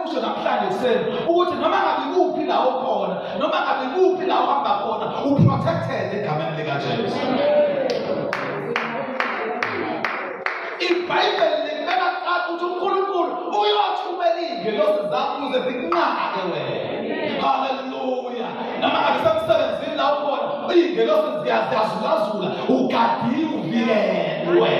ukusho namhlanje ekuseni ukuthi noma ngabe kuphi la ukhona, noma ngabe kuphi la uhamba khona, uprotected egameni likaJesu. IBhayibheli likubeka kucaca ukuthi uNkulunkulu uyothumela iy'ngelosi zakho ukuze zikunqake wena. Haleluya! Noma ngabe semsebenzini la ukhona, iy'ngelosi ziyazulazula, ugadiwe, uvikelwe.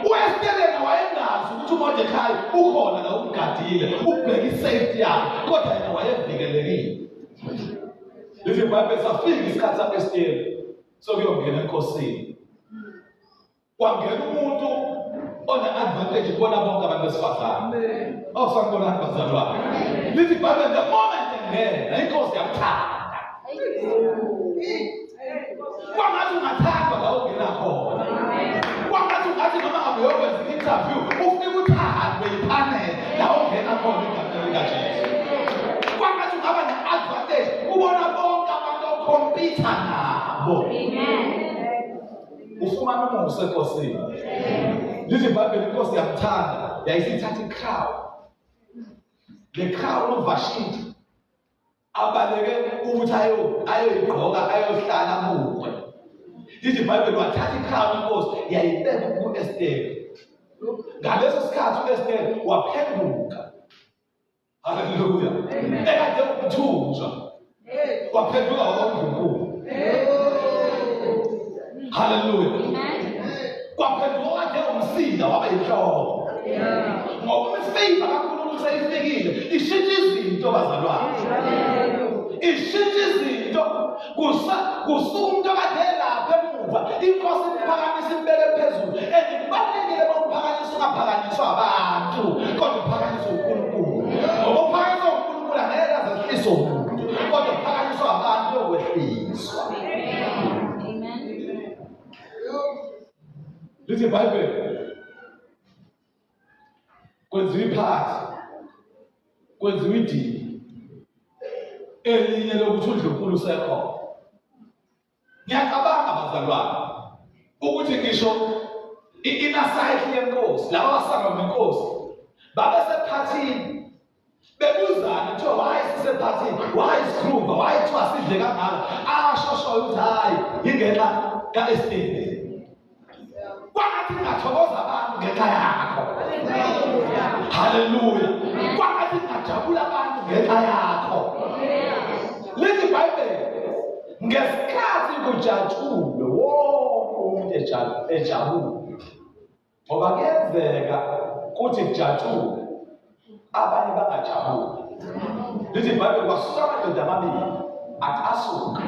U-Esther yena wayengazi ukuthi uMordecai ukhona la umgadile, ubheka i-safety yakhe, kodwa yena wayevikelekile. Lithi iBhayibheli safika isikhathi sa-Esther sokuyongena enkosini. Kwangena umuntu one-advantage kubona bonke abantu besifazane. Oh, sanibonani bazalwane. Lithi iBhayibheli the moment engena inkosi yamthanda. Kwangathi ungathandwa la ungena khona. Kwangathi ungathi noma ngabe uyokwenza i-interview ufike uthandwe yiphanel la ungena khona egameni likaJesu. Kwangathi ungaba ne-advantage kubona bonke abantu okhompyutha nabo. Ufumana umusa enkosini. Lithi iBhayibheli inkosi yamthanda yayisithatha i-crown. Le crown uVashiti abaleke ukuthi ayoyigqoka ayohlala abukwe lithi ibhayibheli wathatha ikhawu inkosi yayibeka ku-esteri ngaleso sikhathi u-esteri waphenduka haleluya ekade umthunjwa waphenduka waba umdlunkulu haleluya kwaphenduka kade umsinda waba yinhloko ngoba imfavor kaNkulunkulu seyifikile ishintsha izinto bazalwane ishintsha izinto kusa kusuka umuntu okade elapha emuva inkosi imphakamisa imbeke phezulu and kubalulekile uma uphakanyiswa ungaphakanyiswa abantu kodwa uphakanyiswa uNkulunkulu ngoba uphakanyiswa uNkulunkulu angeke aze ehlise umuntu kodwa uphakanyiswa abantu uyokwehliswa. Amen. Lithi iBhayibheli kwenziwa iphathi kwenziwa idili elinye lokuthi uNdlunkulu usekhona. Ngiyacabanga bazalwane ukuthi ngisho i-inner cycle yenkosi laba abasanga nenkosi babesephathini bebuzana kuthiwa why sisephathini why sigroove why kuthiwa sidle kangaka asho shoyo ukuthi hhayi yingenxa ka-estini kwangathi ngingathokoza abantu ngenxa yakho haleluya kwangathi ngingajabula abantu ngenxa yakho lithi ibhayibheli ngesikhathi kujatshulwe wonke umuntu ejabule ngoba kuyenzeka kuthi kujatshulwe abanye bangajabuli lithi ibhayibheli kwasuka amadoda amabili acasuka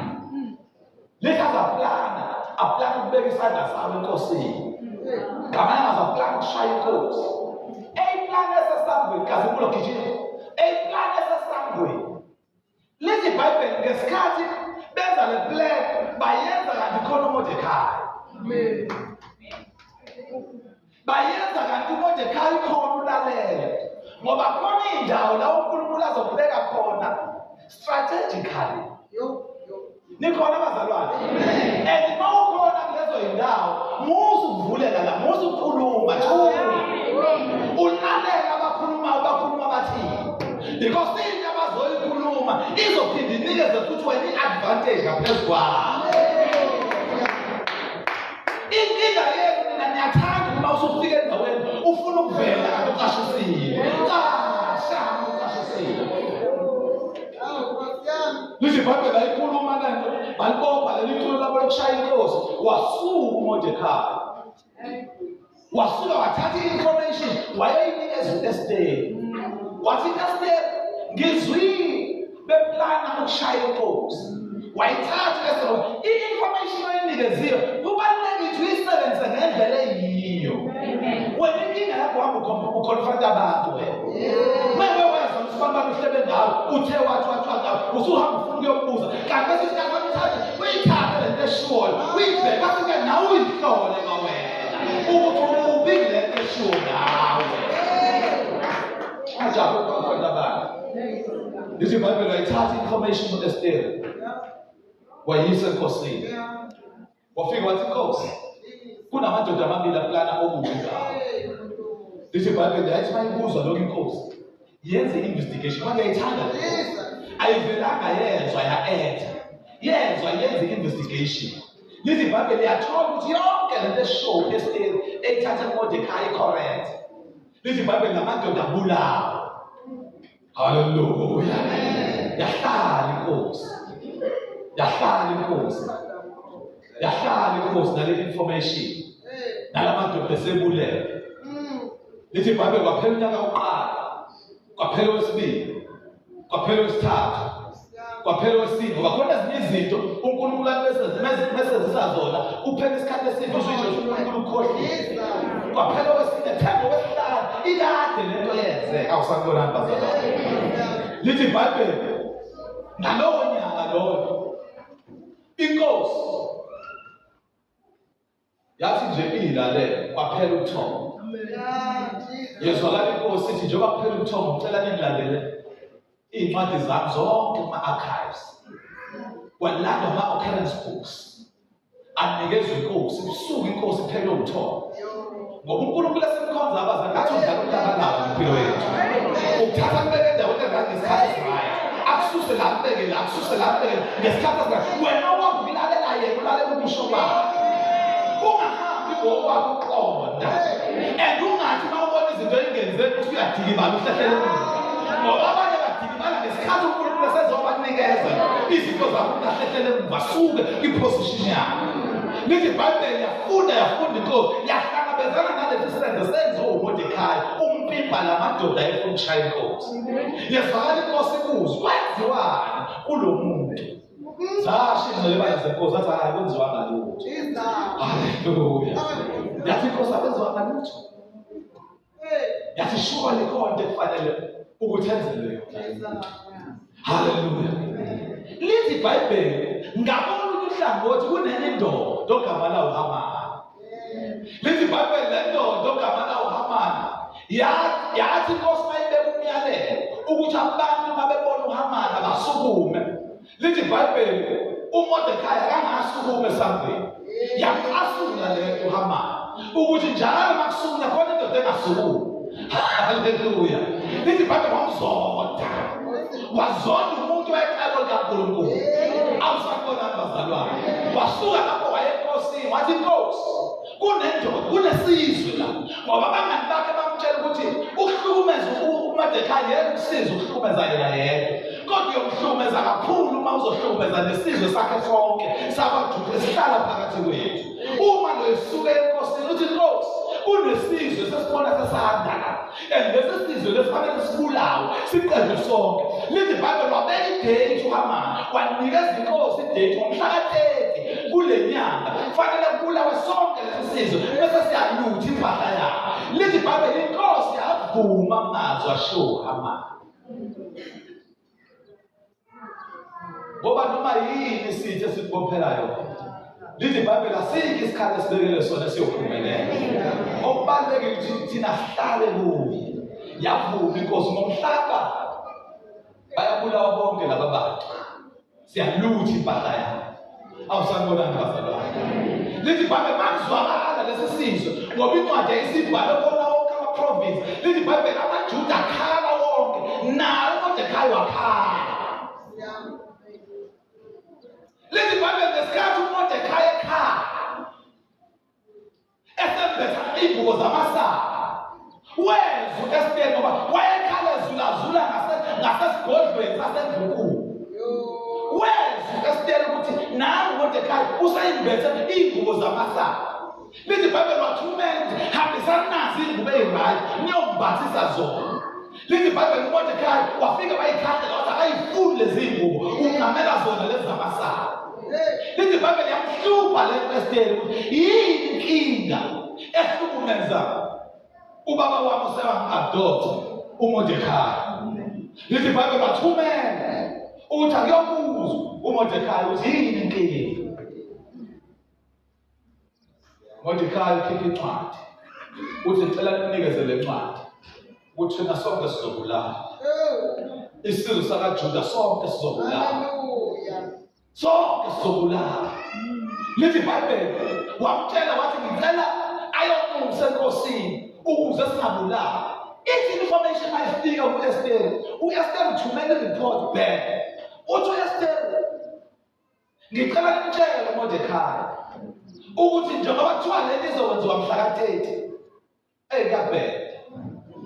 lithi azaplana aplana ukubeka isandla sawo enkosini ngamanye amazwi aplana ukushaya inkosi eyiplana esesangweni kazimulo gijima eyiplana esesangweni Lithi iBhayibheli ngesikhathi benza le plan bayenza kanti khona uMordecai. Bayenza kanti uMordecai khona ulalele. Ngoba khona indawo la uNkulunkulu azokubeka khona strategically. Nikhona bazalwane? And uma ukhona kulezo yindawo, musu ukuvulela la, musu ukukhuluma, thula. Ulalela abakhulumayo bakhuluma bathini. Because into abazoyikhuluma izophinde inikeze futhi wena i-advantage ngaphezu kwayo. Inkinga yenu nina niyathanda uma usufika endaweni ufuna ukuvela kanti ucashisile. Casha ucashisile. Lithi iBhayibheli ayikhuluma lento, balibopha leli culo labo lokushaya inkosi, wasuka uMordecai. Wasuka wathatha i-information wayeyinikeza u-Esther. Wathi Esther, ngizwile beplana ukushaya inkosi. Wayithatha u-Esther, i-information oyinikeziwe kubalulekile ukuthi uyisebenzise ngendlela eyiyo. Wena inkinga yakho uhamba uconfront abantu wena. Manje wezwa usibani bani uhlebe ngawe uthe wathi wathi wathi usuhamba ufuna ukuyokubuza kanti bese isikhathi wakuthathe uyithathe le nto eshiwoyo uyibheke base ke nawe uyihlole kwawena ukuthi uphi kule nto eshiwo ngawe. Ungajahi ukuconfront abantu. Lithi iBhayibheli wayithatha i-information ku-Esteri wayisa enkosini. Wafika wathi inkosi kunamadoda amabili aplana okubi ngawo. Lithi iBhayibheli yathi mayibuzwa lokhu inkosi yenze investigation manje ayithanda le ayivelanga yezwa ya-etha yezwa yenze investigation lithi iBhayibheli yathola ukuthi yonke lento eshow esiteri eyithathe kuMordecai correct lithi iBhayibheli lamadoda abulawa. Haleluya. Yahlala inkosi. Yahlala inkosi. Yahlala inkosi nale information. Nalamadoda esebulele. Lithi iBhayibheli kwaphela unyaka wokuqala. Kwaphela wesibili. Kwaphela wesithathu. Kwaphela wesine ngoba khona ezinye izinto uNkulunkulu mesezisa zona uphela isikhathi eside usho uNkulunkulu ukhohlile. Kwaphela wesine themba wesihlanu ikade lento yenzeka awusanibonani bazalwane. Lithi iBhayibheli ngalowo nyaka loyo inkosi Yathi nje iyilalele kwaphela ubuthongo. Yezwakala inkosi ithi njengoba kuphela ubuthongo ngicela ningilandele iy'ncwadi zami zonke kuma-archives. Kwalandwa ama-occurrence books anikezwa inkosi kusuke inkosi iphele ubuthongo. Ngoba uNkulunkulu esimkhonza abazali ngathi udlala umlabalaba ngempilo yethu. Ukuthatha kubeke endaweni eraydi ngesikhathi esirayithi. Akususe la kubeke la, akususe la kubeke la ngesikhathi esirayithi. Wena ukwazi ukulalela yena, ulalela ukusho kwakhe. Ungahambi ngokwakho uqonda. And ungathi uma ubona izinto ey'ngenzeki ukuthi uyadikibala uhlehlele emuva. Ngoba abanye badikibala ngesikhathi uNkulunkulu esezobanikeza izinto zabo ukuthi ahlehlele emuva suke kwiposition yakhe. Lithi iBhayibheli yafunda yafunda inkosi yahlangabezana nalesi senzo senziwe uModekhayi umpimpa la madoda ayefuna ukushaya inkosi. Yezwakala inkosi ibuza kwenziwani kulo muntu. Zasho ingcelebane zenkosi athi hayi kwenziwanga lutho. Haleluya. Yathi inkosi akwenziwanga lutho. Yathi shuka likhonto ekufanele ukuthi enzelwe yona. Haleluya. Lithi iBhayibheli ngakolunye uhlangothi kunenye indoda ogama lawo Hamani. Lithi iBhayibheli le ndoda ogama lawo Hamani yathi inkosi mayibeka umyalelo ukuthi abantu uma bebona uHamani abasukume. Lithi iBhayibheli uMordecai akangasukuma esangweni. Yamcasula le uHamani ukuthi njalo makusukuma khona indoda engasukumi. Haleluya. Lithi iBhayibheli wamzonda. Wazonda umuntu wecebo likaNkulunkulu. Awusakubonani bazalwane. Wasuka lapho waya enkosini wathi inkosi kunendoda kunesizwe la ngoba abangani bakhe bamtshela ukuthi ukuhlukumeza uMordecai yena ukusiza ukuhlukumeza yena yedwa kodwa uyomhlukumeza kakhulu uma uzohlukumeza nesizwe sakhe sonke sakwaJuda esihlala phakathi kwethu uma lo esuke enkosini uthi nkosi kunesizwe sesibona sesanda la and lesi sizwe lesifanele sibulawe siqedwe sonke lithi ibhayibheli wabeka idate uhamani wanikeza inkosi idate ngomhla ka-30 kule nyanga kufanele kubulawe sonke lesi sizwe bese siyalutha impahla yabo lithi ibhayibheli inkosi yavuma amazwi ashiwo uhamani ngoba noma yini isitha esikubophela yona lithi ibhayibheli asikho isikhathi esibekele sona siyophumelela okubalulekile ukuthi thina sihlale kuye yavuma inkosi ngomhlaba bayabulawa bonke laba bantu siyalutha impahla yabo awusanibonani bazalwane lithi ibhayibheli makuzwakala lesi sizwe ngoba incwadi yayisibhalwe kona wonke ama-province lithi ibhayibheli amajuda akhala wonke nawo umodekhayi wakhala lithi ibhayibheli ngesikhathi umodekhayi ekhala esembetha iy'ngubo zamasaka wezwa u-esteri ngoba wayekhala ezulazula ngasesigodlweni sasendlunkulu wezwa u-esteri ukuthi nangu modekhayi useyimbethe iy'ngubo zamasaka lithi ibhayibheli wathumela ukuthi hambisani nazo iy'ngubo ey'rayithi niyombathisa zona lithi ibhayibheli umodekhayi wafike wayikhahlela wathi akayifuni lezi ngubo ungamela zona lezi zamasaka lithi ibhayibheli yamhlupha le nto esiteri ukuthi yini inkinga ehlukumeza ubaba wami usewangi-adopta umodekhayi lithi ibhayibheli wathumela ukuthi akuyobuzwa umodekhayi ukuthi yini inkinga Mordecai ukhipha incwadi uthi ngicela nimnikeze le ncwadi ukuthi thina sonke sizobulawa isizwe sakaJuda sonke sizobulawa sonke sizobulawa lithi iBhayibheli wamtshela wathi ngicela ayonxusa enkosini. Ukuze singabulawa. Ithi information mayifika ku-Esteri, u-Esteri uthumela i-report back. Uthi u-Esteri, ngicela nimtshele uMordecai ukuthi njengoba kuthiwa lento izokwenziwa mhla ka-30, Ey kuyabheda.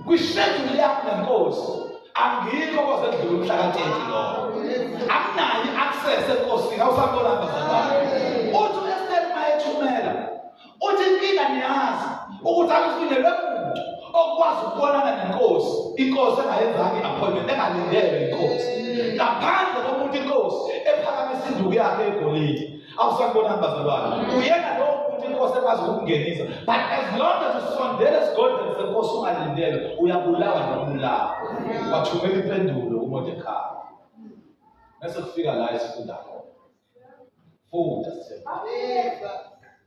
Kwisheduli yakho nenkosi angikho koze kudlule umhla ka-30 lowo. Akunayo i-access enkosini awusabona bazalwane. Uthi u-Esther uma ethumela uthi inkinga niyazi ukuthi akufunelwe muntu okwazi ukubonana nenkosi inkosi engayenzanga i-appointment engalindelwe inkosi ngaphandle komuntu inkosi ephakamisa induku yakhe egolide Awusakubonani bazalwane. Uyena lowo muntu inkosi ekwazi ukungenisa. But as long as usondela esigodlweni senkosi ungalindele, uyabulawa nokubulawa. Wathumela impendulo kuMordecai. Bese kufika la esifunda khona. Funda sithemba.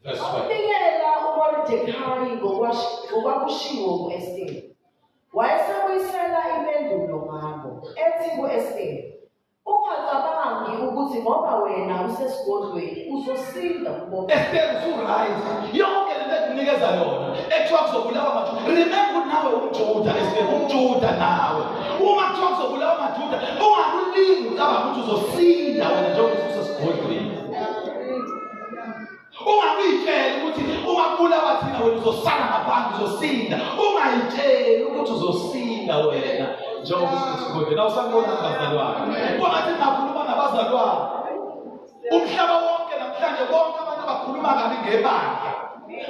Verse 12. Wabikela uMoridekayi ngokwakushiwo ku-Esteri. Wayesebuyisela impendulo ngabo, ethi ku-Esteri, Ungacabangi ukuthi ngoba wena usesigodlweni uzosinda kubo. Esther usu-right yonke lento ekunikeza yona ekuthiwa kuzobulawa amajuda remember ukuthi nawe umjuda Esther umjuda nawe uma kuthiwa kuzobulawa amajuda ungakulingi ucabanga ukuthi uzosinda wena njengoba usesigodlweni Ungakuyitsheli ukuthi uma kubulawa thina wena uzosala ngaphandle uzosinda. Ungayitsheli ukuthi uzosinda wena njengoba usesigodlweni. Awusakubona abazalwane. Kwangathi ngakhuluma nabazalwane. Umhlaba wonke namhlanje bonke abantu bakhuluma kabi ngebandla.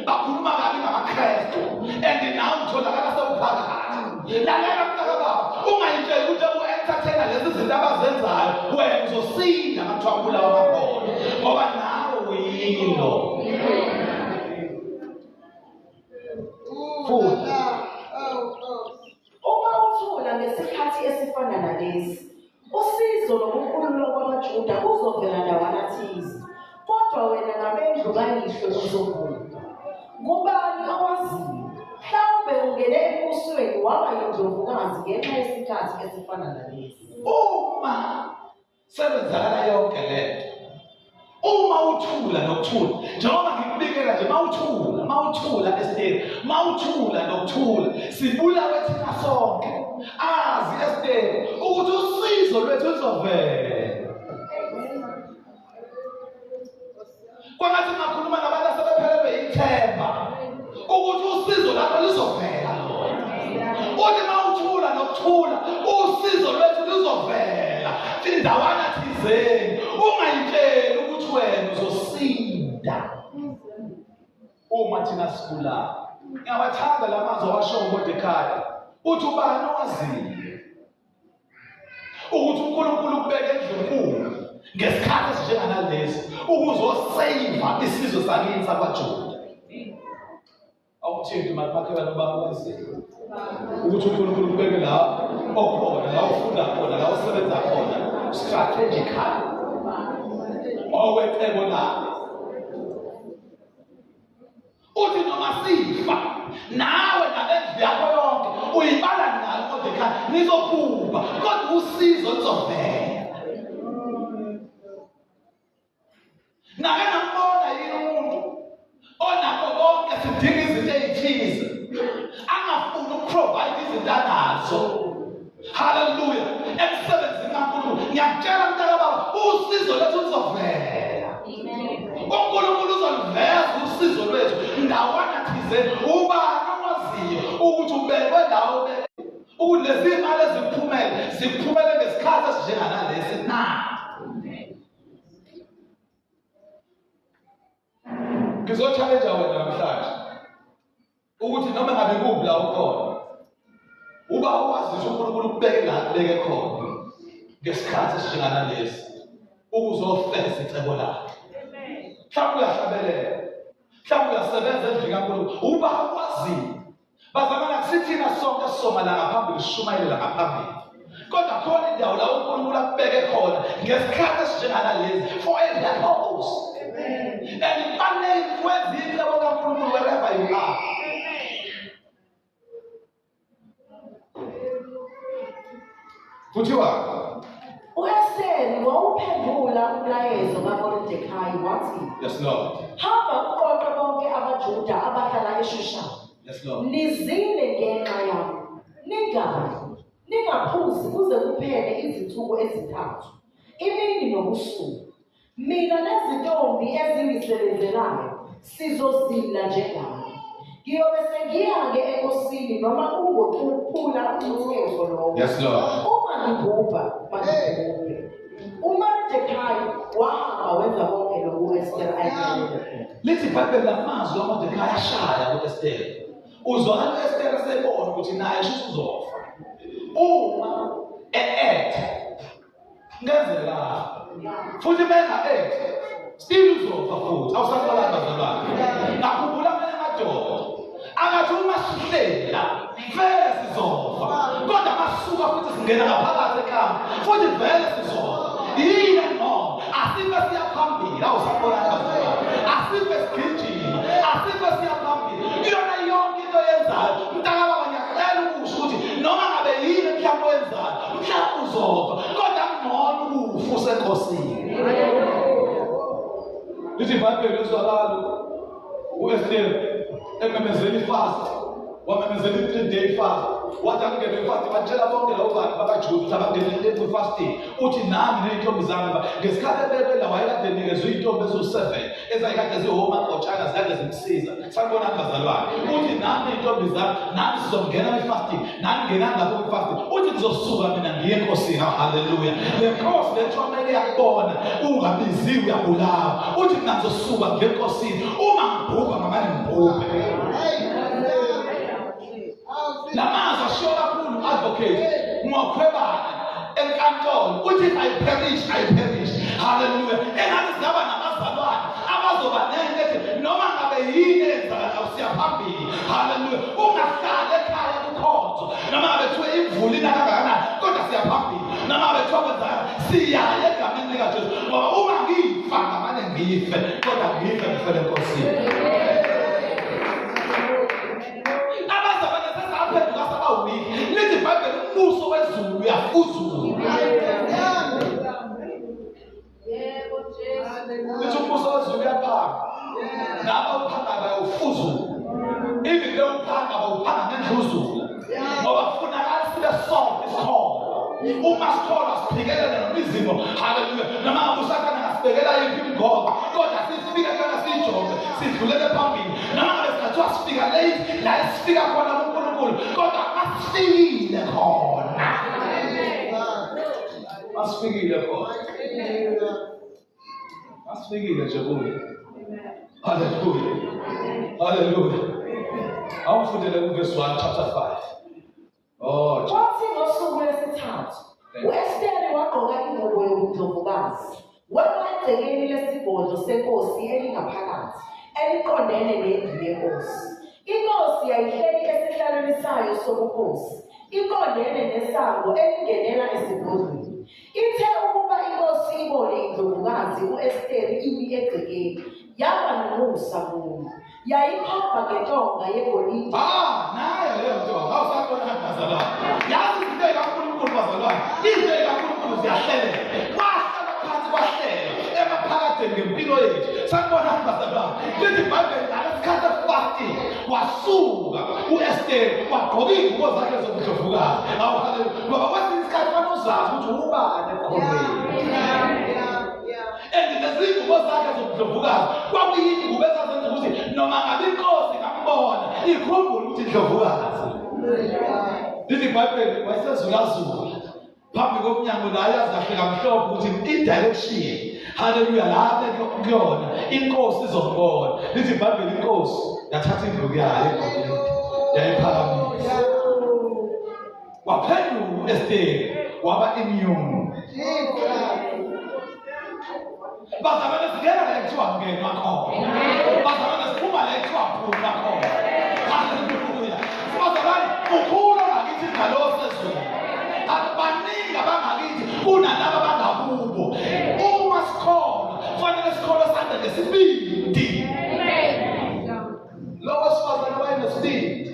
Bakhuluma kabi ngamaKristu. And nawe utholakala sewuphakathi. Lalela mntakababa, ungayitsheli ukuthi u-entertainer lezi zinto abazenzayo wena uzosinda makuthiwa kubulawa amakhona ngoba nawe uyilo. Futhi Uma uthula ngesikhathi esifana nalesi, usizo nokukhululwa kwamaJuda kuzovela ndawana thize, kodwa wena nabendlu kayihlo nizobhubha. Ngubani owaziyo? Mhlawumbe ungene embusweni waba yindlovukazi ngenxa yesikhathi esifana nalesi. Uma Sekwenzakala yonke lento. Uma uthula nokuthula, njengoba ngikubikela nje mawuthula, mawuthula Esther, mawuthula nokuthula, sibulawe thina sonke. Azi Esther ukuthi usizo lwethu luzovela. Kwangathi ngakhuluma nabantu asebephelelwe yithemba ukuthi usizo lakho luzovela lona. Uthi uma uthula nokuthula usizo lwethu luzovela indawana thizeni ungayitsheli ukuthi wena uzosinda uma thina sibulawa. Ngiyawathanda la mazwi awasho uMordecai uthi ubani owaziyo ukuthi uNkulunkulu ukubeke endlunkulu ngesikhathi esinjenganalesi ukuzoseyiva isizwe sakini sakwaJuda. Awuthinti mali makhelwane uba waziyo ukuthi uNkulunkulu ukubeke la okhona, la ufunda khona, la usebenza khona strategically owecebo lakhe. Uthi noma sifa nawe nabendlu yakho yonke uyibala nayo kodwa ekhaya nizobhubha kodwa usizo luzovela. Nake nambona yini umuntu onakho konke sidinga izinto ezithize angafuni ukuprovide izinto anazo. Haleluya! Emsebenzini kaNkulunkulu ngiyakutshela mntakababa usizo lethu luzovela. uNkulunkulu uzoluveza usizo lwethu ndawana thizeni. Ubani owaziyo ukuthi ubekwe la ubekwe ukuthi lezi mali ezikuphumele zikuphumele ngesikhathi esinjenganalesi na? Ngizo-challenge wena namhlanje ukuthi noma ngabe kuphi la ukhona uba wazi ukuthi uNkulunkulu ukubeke la kubeke khona ngesikhathi esinjenganalesi ukuzofeza icebo lakhe. Mhlawumbe uyahlabelela, mhlawumbe uyasebenza endlini kaNkulunkulu, uba waziyo. Bazalwane, akusithina sonke esisoma la ngaphambili sishumayele la ngaphambili, kodwa khona indawo la uNkulunkulu akubeke khona ngesikhathi esinjenganalezi for a purpose. And kubalulekile ukuthi wenze icebo kaNkulunkulu wherever you are. Kuthiwa U-Esteri wawuphendula umlayezo kaMoridekayi wathi, Yes Lord. Hamba uqoqe bonke abaJuda abahlala eShushani. Yes, Lord. Nizile ngenxa yami, ningadli, ningaphuzi kuze kuphele izinsuku ezintathu, imini nobusuku. Mina nezintombi ezingisebenzelayo sizozila njengami. Ngiyobe sengiya-ke enkosini noma kungokuphula umthetho lowo. Yes, Lord. Uma ngibhubha, mangibhubhe. UMoridekayi wahamba wenza konke lokhu u-Esteri ayemyalele khona. Lithi iBhayibheli lamazwi kaMordekayi ashaya ku-Esteri. Uzwakala u-Esteri esebona ukuthi naye shuthi uzofa. Uma e-ethe ngenzeka futhi menga-ethi still uzofa futhi awusaxolani bazalwane. Ngakhumbula amanye amadoda angathi uma sihleli la vele sizofa kodwa masuka futhi singena ngaphakathi ekhaya futhi vele sizofa yini ngcono asife siya phambili awusabonani bazalwane asife sigijima asife siya phambili kuyona yonke into oyenzayo mntakababa ngiyacela ukusho ukuthi noma ngabe yini mhlawumbe oyenzayo mhlawumbe uzofa kodwa kungcono ukufa usenkosini lithi ibhayibheli lizwakala u-Esther ememezela ifast wamemezela i-three day fast wathi angene ifast batshela bonke labo bantu bakaJuda ukuthi abangene kwi-fasting uthi nami ney'ntombi zami ngesikhathi ebekwe la wayekade nikezwe iy'ntombi eziwu-seven ezayikade ziwomagotshana zikade zimsiza sanibonani bazalwane uthi nami ney'ntombi zami nami sizongena kwi-fasting nami ngenani lapho kwi-fasting uthi ngizosuka mina ngiye enkosini haleluya le nkosi le kuthiwa kumele yakubona ungabiziwe uyabulawa uthi mina ngizosuka ngiye enkosini uma ngibhubha ngamane ngibhubhe lamazwi ashiwo kakhulu advocate ngokhwebana enkantolo uthi if i perish i perish haleluya engathi singaba nabazalwane abazoba nento ethi noma ngabe yini eyenzakalayo siya phambili haleluya ungahlali ekhaya kukhonzo noma ngabe kuthiwa imvula ina kangakanani kodwa siya phambili noma ngabe kuthiwa kwenzakala siyaya egameni likajesu ngoba uma ngifa ngamane ngife kodwa ngife ngifele enkosini abazalwane sesaphenduka sabawiki lithi ibhayibheli umbuso wezulu uyafuzula lithi umbuso wezulu uyaphanga nabo uphanga bayawufuzula even bewuphanga bawuphanga ngendluzula ngoba kufunakala sibe sonke isikhona uma sikholwa siphikelele noma izimo haleluya noma ngabe usathane ngasibekela yiphi imigoqo kodwa sifike kuyona siyijonge sidlulele phambili noma ngabe singathiwa sifika late la esifika khona kuNkulunkulu kodwa masifikile khona masifikile khona masifikile nje kuye haleluya haleluya awufundele kuvesi 1 chapter 5 Oh, Kwathi ngosuku lwesithathu u-Esteri wagqoka ingubo yobundlovukazi, wema egcekeni lesigodlo senkosi elingaphakathi, eliqondene nendlu yenkosi. Inkosi yayihleli esihlalweni sayo sobukhosi, iqondene nesango elingenela esigodlweni. Ithe ukuba inkosi ibone indlovukazi u-Esteri imi egcekeni, yaba nomusa kuyo. Yayikhomba ngentonga yegolide. Ah, nayo leyo ntonga. Awusaqona bazalwane. Yazi izinto zikaNkulunkulu bazalwane. Izinto zikaNkulunkulu ziyahleleka. Kwahlala phansi kwahlelwa emaphakadeni ngempilo yethu. Sanibona bazalwane. Lithi iBhayibheli ngalesikhathi efasting wasuka uEsther wagqoka izingubo zakhe zobudlovukazi. Awu haleluya. Ngoba kwesinye isikhathi fanele uzazi ukuthi ubani ekukholweni. And nezingubo zakhe zobudlovukazi kwakuyingubo ezazenza ukuthi noma ngabe inkosi ingambona ikhumbule ukuthi indlovukazi. Lithi iBhayibheli wayesezulazula phambi komnyango la yazi kahle kamhlophe ukuthi i-direction haleluya la kuyona inkosi izombona. Lithi iBhayibheli inkosi yathatha induku yayo egolide yayiphakamisa waphenduka u-Esteri waba immune bazalwane singena la ekuthiwa ngenwa khona bazalwane siphuma la ekuthiwa phuma khona haleluya bazalwane ukhulu ngakithi ngalo sezulu baningi abangakithi kunalaba abangakubo uma sikhona kufanele sikhona sande ngesibindi lo wesifazane wayenesibindi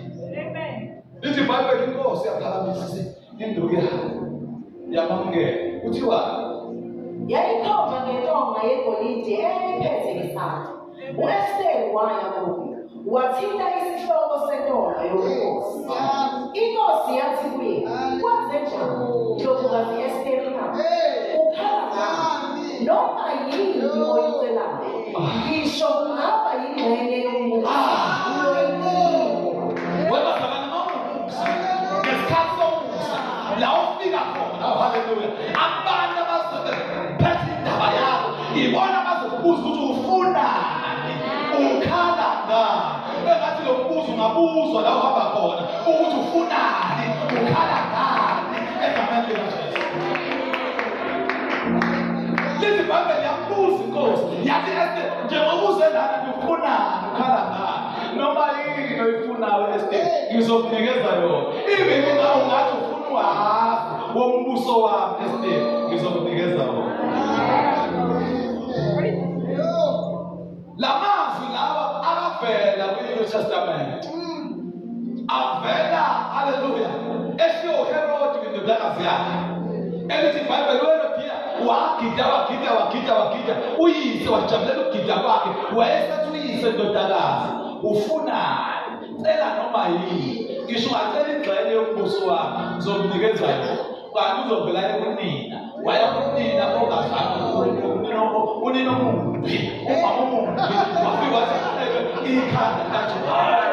Lithi iBhayibheli inkosi yaphakamisa induku yayo yamamukela. Kuthiwa Yayikhomba ngentonga yegolide eyayiphethe ngesandla. U-Esteri waya kuyo. Wathinta isihloko sentonga yobukhosi. Inkosi yathi kuye, Kwenzenjani, Ndlovukazi Esteri na? Ukhala ngani? Noma yini oyicelayo, ngisho kungaba yingxenye yombuso. Wena bazalwane mawubusa ngesikhathi sokusa la ufika khona oh haleluya abantu abazobe phethe indaba yakho ibona abazokubuza ukuthi ufunani ukhala ngani engathi lo mbuzo ungabuzwa la uhamba khona ukuthi ufunani ukhala ngani egameni likaJesu lithi ibhayibheli yambuza inkosi yathi Esther njengoba uze lana ufunani ukhala ngani noma yini oyifunayo Esther ngizokunikeza yona even uma ungathi ufuna uhafu wombuso wami Esther ngizokunikeza wona Lamazwi lawa akavela kwi-New Testament. Avela, haleluya, eshiwo uHerodi kwindodakazi yakhe. Elithi iBhayibheli uHerodiya wagida wagida wagida wagida uyise wajabulela ukugida kwakhe wayesethi uyise ndodakazi ufunani cela noma yini ngisho ungacela ingxenye yombuso wami ngizokunikeza yona kanti uzovela ekunina waya kunina ongazange unina omubi umama omubi wafika wathi acelwe ikhanda likaJohane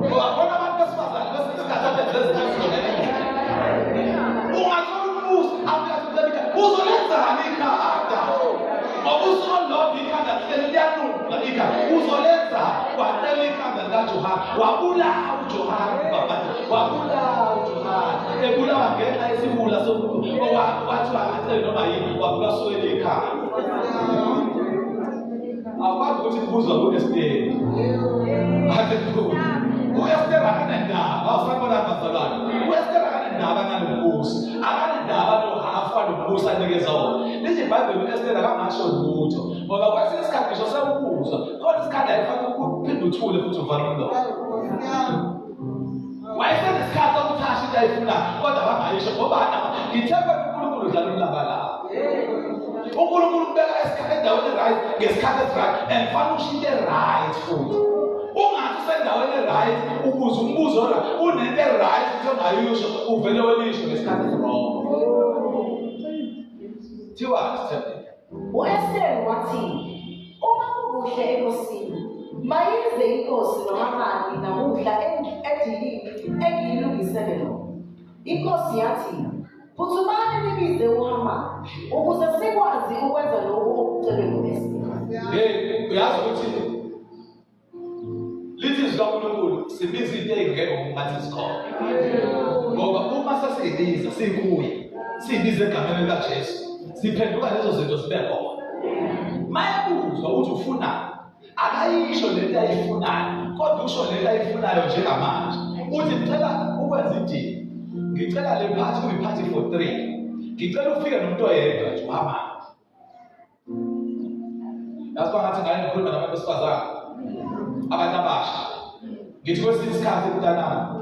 ngoba khona abantu besifazane kwesinye isikhathi abenze izinto ezingcwele ungathola umbuso afika athi ikhanda uzolenzani ikhanda ngoba usolodwa ikhanda lihleli liyanuka ikhanda uzolenza wacela ikhanda likaJohane wabulawa uJohane baba wabulawa uJohane ebulawa ngenxa yesiwula somuntu owathiwa akacele noma yini wavuka sukele ikhanda awukwazi ukuthi kubuzwa ku-Esteri haleluya u-Esteri akanandaba awusabona bazalwane u-Esteri akanandaba nalombuso akanandaba nohafu walombuso anikeza wona lithi ibhayibheli u-Esteri akangasho lutho ngoba kwesinye isikhathi ngisho sewukuzwa khona isikhathi ayifanele ukuphinde uthule futhi uvale umlomo wayesenesikhathi sokuthi asho into ayifunayo kodwa bangayisho ngoba ngithe kwena uNkulunkulu udlala umlabalaba uNkulunkulu ubeka endaweni right ngesikhathi esi-right and fanele usho into e-right futhi ungathi usendaweni e-right ubuze umbuzo right unento e-right futhi ongayisho uvele welisho ngesikhathi esi-wrong thiwa sithembile U-Esteri wathi, Uma kukuhle enkosini, mayize inkosi noHamani namuhla edilini engiyilungisele lona. Inkosi yathi, Phuthumani nibize uHamani ukuze sikwazi ukwenza lokhu okucelwe ngu-Esteri. Hey, uyazi ukuthi lithi izwi likaNkulunkulu sibiza into ey'ngekho ngokungathi zikhona ngoba uma sesiyibiza sikuye siyibiza egameni likaJesu siphenduka lezo zinto zibe khona mayebuzwa ukuthi ufunani akayisho lento ayifunayo kodwa usho lento ayifunayo njengamanje uthi ngicela ukwenza idili ngicela le phathi kuyiphathi for 3 ngicela ufike nomuntu oyedwa nje uhamani Yazi kwangathi ngaye ngikhuluma nabantu besifazane abantu abasha ngithi kwesinye isikhathi mntanami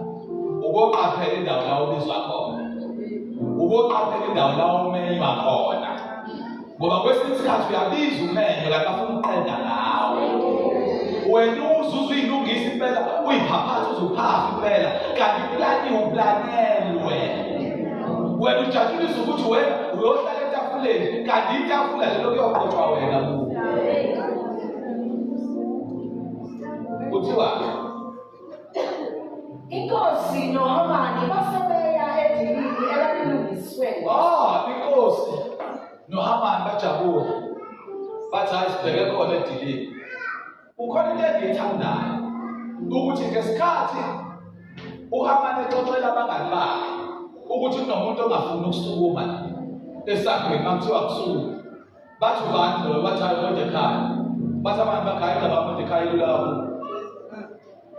uboqaphela indawo la ubizwa khona uboqaphela indawo la umenywa khona ngoba kwesinye isikhathi uyabiza umenywe kanti bafuna ukuqeda ngawe wena uzuze uyilungisa impela uyiphaphatha uzuphapha impela kanti iplaniwe uplanelwe wena ujatshulisa ukuthi wena uyohlala etafuleni kanti itafula lelo kuyoqotshwa wena kuwo kuthiwa Inkosi noHamani base beya edilini elalilungiswe. Ah, inkosi noHamani bajabula. Bathi hayi sibheke khona edilini. Kukhona into engiyithandayo ukuthi ngesikhathi uHamani exoxela abangani bakhe ukuthi kunomuntu ongafuni ukusukuma esangweni uma kuthiwa kusuka bathi ubani loyo bathi hayi uModekhayi bathi abantu bakhe hayi indaba kaModekhayi ilula kakhulu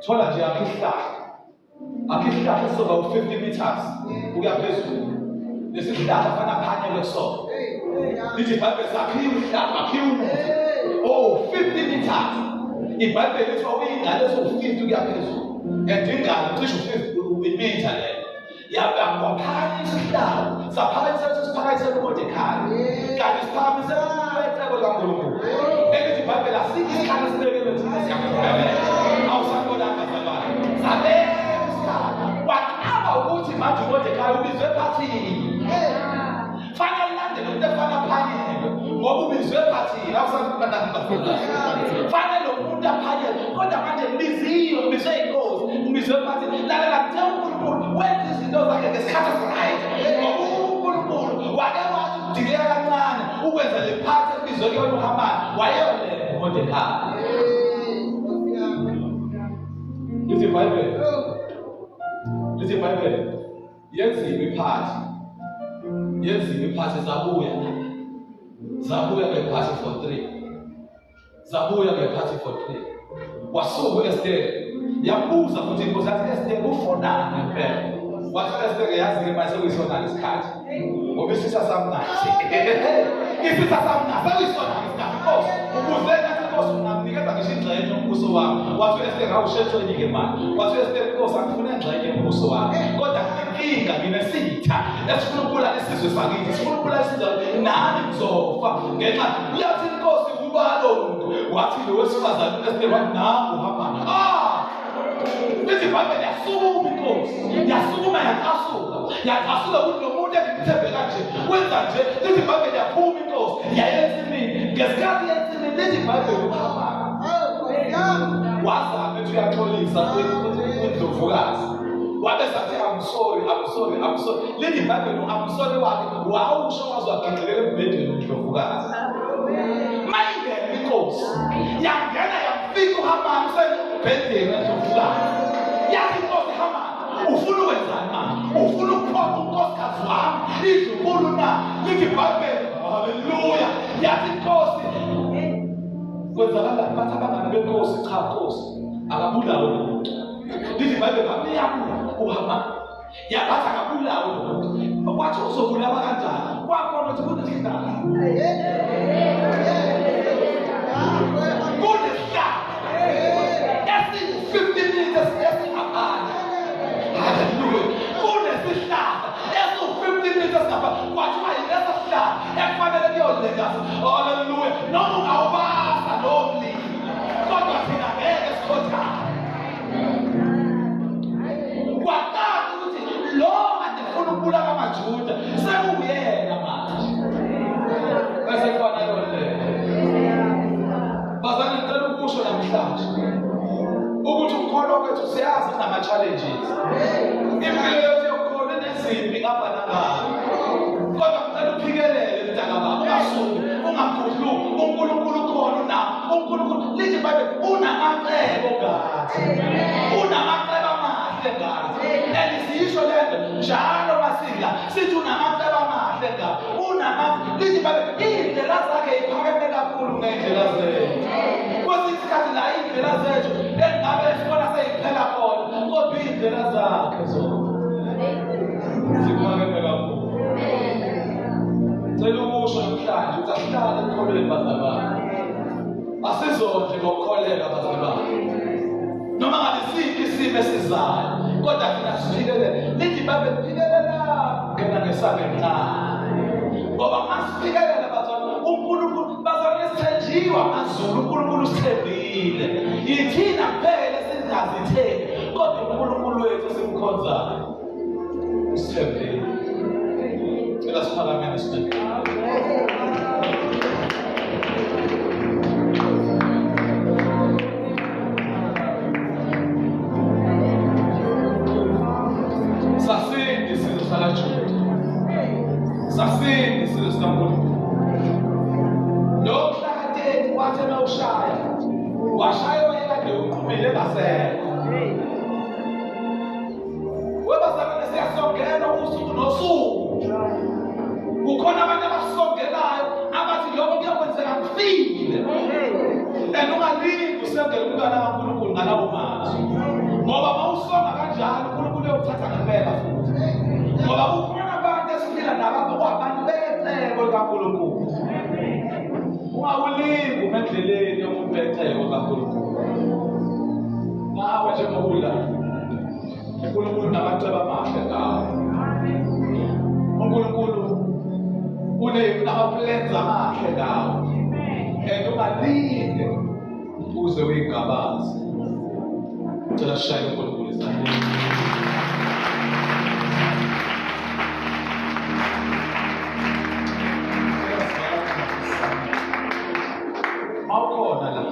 thola nje akhe isihlahla akhe isihlahla esizoba u-50 meters ukuya phezulu lesi sihlahla fana phanyelwe kusona lithi ibhayibheli sakhiwe isihlahla akhiwe umuthi oh 50 meters ibhayibheli lithi wawuyingane eziwu-50 ukuya phezulu and ingane cishe u-50 imitha leyo yaphakanyisa isihlalo saphakanyisa ukuthi siphakanyisele uModekhayi kanti siphakamisela icebo likaNkulunkulu elithi iBhayibheli asikho isikhathi esibekelwe thina siyakuphumelela. Awusakubonanga bazalwane. Sabeka isikhathi. Waqaba ukuthi manje uModekayi ubizwe ephathini. Fanele ulandele umuntu efana aphanyelwe ngoba ubizwe ephathini. Awusakubonanga bazalwane. Fanele umuntu aphanyelwe kodwa manje ngibiziwe, ngibizwe inkosi, ngibizwe ephathini. Lalela ngithe uNkulunkulu wenza izinto zakhe ngesikhathi esiright. Ngoba uNkulunkulu wake wathi ukudileka kancane ukwenza le phathi ekubizwe kuyona uHamani wayeyolele uModekhayi. Lithi iBhayibheli. Lithi iBhayibheli. Yenziwe iphathi. Yenziwe iphathi zabuya. Zabuya kule phathi for 3. Zabuya kule phathi for 3. Wasuka uEsther. Yambuza futhi inkosi yathi Esther ufunani ngempela? Wathi Esther yazi ke manje sekuyisona isikhathi. Ngoba isitha sami nathi. Isitha sami nathi sekuyisona isikhathi Nkosi. Ukuze ngathi Nkosi ungamnikeza ngisho ingxenye yombuso wami. Wathi uEsther awusheshweni ke manje. Wathi uEsther Nkosi angifune ingxenye yombuso wami. Kodwa nginenkinga nginesitha esifuna ukubulala isizwe sakithi. Sifuna ukubulala isizwe nami ngizofa ngenxa uyathi inkosi kuba lo muntu wathi lo wesifazane uEsther wathi nangu uHamani. Ah! Lithi iBhayibheli yasukuma inkosi, yasukuma yacasuka, yacasuka ukuthi lo muntu engimthembe kanje wenza nje. Lithi iBhayibheli yaphuma inkosi yaya ensimini. Ngesikhathi ensimini lithi iBhayibheli uHamani wazama ethi uyaxolisa kwindlovukazi wabe sathi I'm sorry, I'm sorry, I'm sorry. Lithi iBhayibheli u-I'm sorry wakhe wawusho waze wagingqikela embhedeni indlovukazi. Mayingena inkosi yangena yamfika uHamani usembhedeni endlovukazi. Yathi inkosi Hamani ufuna ukwenzani manje? Ufuna ukuphoqa unkosikazi wami indlunkulu na? Lithi iBhayibheli haleluya. Yathi inkosi kwenzakalani? Bathi abangani benkosi cha nkosi akabulawe lo muntu. Lithi iBhayibheli bamyabula uHamani. Yabathi akabulawe lo muntu. Kwathi uzobulawa kanjani? Kwakhona ukuthi kunesihlahla. Kunesihlahla esingu-50 meters esingaphandle. Haleluya. Kunesihlahla esingu-50 meters ngaphandle. Kwathiwa yileso sihlahla ekufanele kuyolenga. Haleluya. Noma ungawubasa lowo mlilo. Kodwa thina ngeke sikhothane. Kwacaca ukuthi lo kade funa ukubulala amaJuda sekuwuyena manje. Bese kufana yona le. Bazalwane ngicela ukusho namhlanje ukuthi ukukholwa kwethu siyazi kunama-challenges. Impilo yethu yokukholwa inezimpi ngapha nangapha. Kodwa ngicela uphikelele mntakababa, ungasuki, ungagudluki. uNkulunkulu ukhona unawe. uNkulunkulu lithi iBhayibheli unamacebo ngathi. Unamacebo amahle ngathi. And siyisho lento njalo masila sithi unamacebo amahle ngathi. Unama lithi iBhayibheli iy'ndlela zakhe iphakeme kakhulu kuney'ndlela zethu. Kwesinye isikhathi la iy'ndlela zethu engabe sibona seyiphela khona kodwa iy'ndlela zakhe zona ziphakeme kakhulu. Cela ukusho namhlanje ukuthi asihlale ekukholweni bazalwane. Asizondle ngokukholelwa bazalwane. Noma ngabe siphi isimo esizayo, kodwa thina siphikelele. Lithi iBhayibheli phikelela ngena ngesango elincane. Ngoba masipikelela bazalwane, uNkulunkulu bazalwane sithenjiwe amazulu, uNkulunkulu usithembile. Yithina kuphela esingazithembi, kodwa uNkulunkulu wethu esimkhonzayo usithembile. Cela siphakamele sibeke. Sasindi isizwe sakaJuda. Sasindi isizwe sikaNkulunkulu. Lo mhla ka-30 wathi emawushaya, washaya wayekade uqhumile engasekho. Webazalwane siyasongela usuku nosuku. Kukhona abantu abasongelayo abathi lokho kuyokwenzeka ngifile. And ungalingi usongele umntwana kaNkulunkulu ngalawo mazwi. Ngoba uma usonga kanjalo uNkulunkulu uyokuthatha ngempela futhi. Ngoba kukhona abantu esiphila nabo okuwabantu becebo likaNkulunkulu. Ungawulingi uma endleleni yomuntu becebo likaNkulunkulu. Nawe njengoba ula uNkulunkulu unamacebo amahle ngawe. uNkulunkulu unama-plans amahle ngawe. And ungalinde Uze uyingabaze. Cela sishayele uNkulunkulu izandla. Mawukhona la.